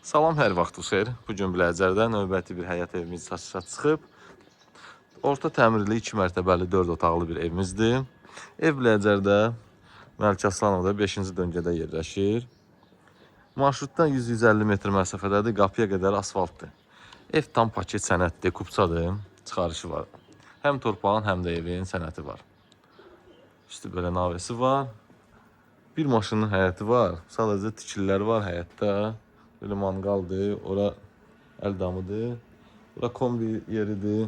Salam, hər vaxtınız xeyir. Bu gün Biləcərdə növbəti bir həyət evimiz satışa çıxıb. Orta təmirli 2 mərtəbəli 4 otaqlı bir evimizdir. Ev Biləcərdə Məlik Aslanovda 5-ci döngədə yerləşir. Marşrutdan 100-150 metr məsafədədir, qapıya qədər asfaltdır. Ev tam paket sənəddir, kupçadır, çıxarışı var. Həm torpağın, həm də evin sənədi var. Üstü belə navesi var. Bir maşının həyəti var. Sadəcə tikililər var həyətdə. Belə manqaldır, ora əl damıdır. Bura kombi yeridir.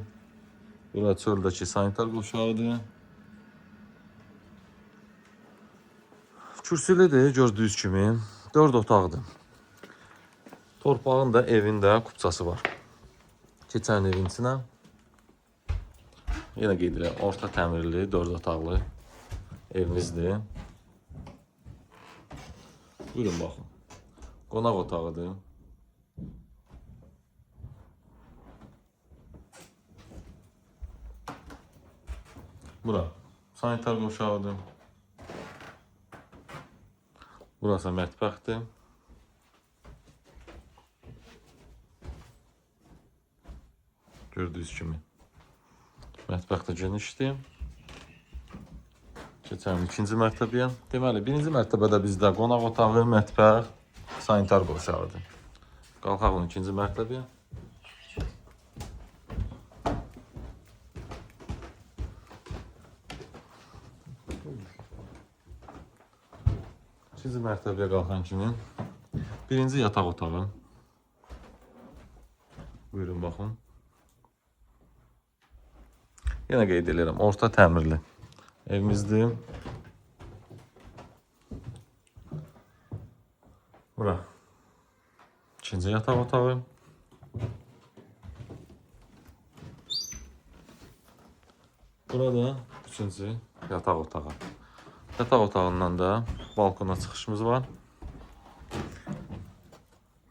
Bura çöldəki sanitar qovşağıdır. Kürsülüdür gördüyünüz kimi. 4 otaqdır. Torpağın da evin də kupçası var. Keçən evin içinə. Yenə qeyd edirəm, orta təmirli 4 otaqlı evimizdir. Buyurun baxın. Qonaq otağıdır. Bura sanitar qovşağıdır. Burası mətbəxdir. Gördüyünüz kimi. Mətbəx də genişdir. Keçəlim ikinci mərtəbəyə. Deməli, birinci mərtəbədə bizdə qonaq otağı, mətbəx, sanitar qovşağıdır. Qalxaq ikinci mərtəbəyə. İkinci mərtəbəyə qalxan kimi birinci yataq otağı. Buyurun baxın. Yenə qeyd edirəm, orta təmirli evimizdir. Bura ikinci yataq otağı. Burada üçüncü yataq otağı. Yataq otağından da balkona çıxışımız var.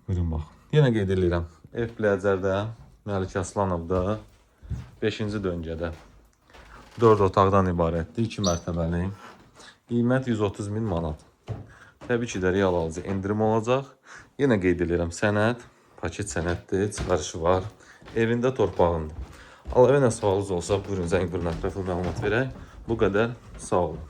Buyurun bax. Yenə qeyd edirəm. Ev Biləcərdə, Məlik Aslanovda 5-ci döngədə 4 otaqdan ibarətdir, 2 mərtəbəli. Qiymət 130 min manat. Təbii ki də real alıcı endirim olacaq. Yenə qeyd edirəm, sənəd, paket sənəddir, çıxarışı var. Evində torpağındır. Əlavə nə sualınız olsa, buyurun zəng vurun, ətraflı məlumat verək. Bu qədər. Sağ olun.